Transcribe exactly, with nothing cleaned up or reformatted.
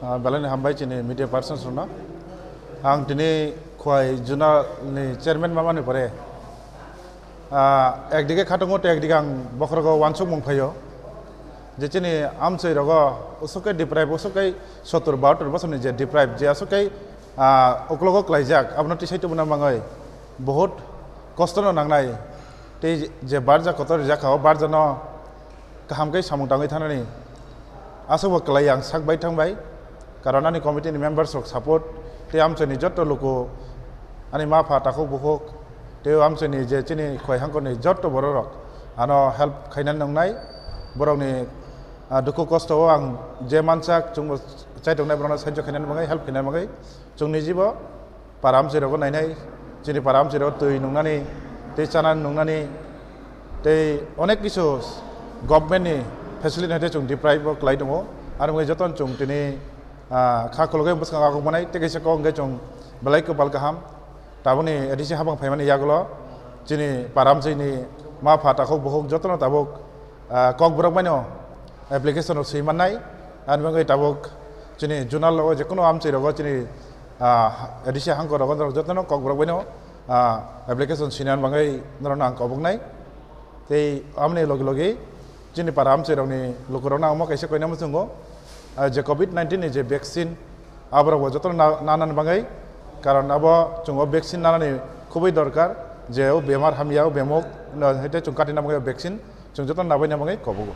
Ah, belai ni hambai chini media persons rokno. Ang tini Khowai Zonal ni chairman mamani pore, ah, ekdige khatungo tei ekdige ang bokhorogo uansukmung phaio. Je chini amchoi rogo usuk khe deprive, usuk khe sottur bahattor bosorni je deprive, je asuk khe, ah, uklogo klaijak, abono tisai tubuna mangoi bohut kosto no nangnai. Tei je barja kotor rijak kha, o barjano kaham khe samung tangwi thanani aswkbo kwlai ang sak bai thang bai, karon ani committee ni members rok support tei amchoi ni jotto luku, ani ma pha takhuk bukhuk tei amchoi ni je chini Khowai hangkor ni jotto borok rok ano help khainani nongnai, borok ni, ah, dukhu kosto o ang je mansak chwngbo chaitongnai borokno sahajyo khainani bagwi, help khainani bagwi chwng nijibo para amchoi rogo nainai, chini para amchoi rogo twi nungnani, tei chanani nungnani, tei onek kisu government ni facility hai chwng deprive bo kwlai tongo. Aro wngwi jotono chwng tini, ah, kha khulugwi bwskango akhuk manai, tei kaisa kok hwnkhe chwng belai kwpal kaham. Tabukni A D C habang phaimani yagulo chini para amchoi ni ma pha takhuk bukhuk jotono tabuk, ah, kokborok baino application rok swi mannai. Ani bagwi tabuk chini zonal o je kono amchoi rogo chini, ah, A D C hangkor rogo norok jotono kokborok baino, ah, application swinani bagwi norokno ang koboknai. Tei amoni logi logi chini para amchoi rokni lukurokno ang omo kaisa koina muchungo, ah, je covid nineteen ni je vaccine, aborok bo jotono na-, nanani bagwi, karon abo chwng o vaccine nanani khubui dorkar, je o bemar hamya, o bemuk no hete chwng katina bagwi o vaccine chwng jotono nabaina bagwi kobogo.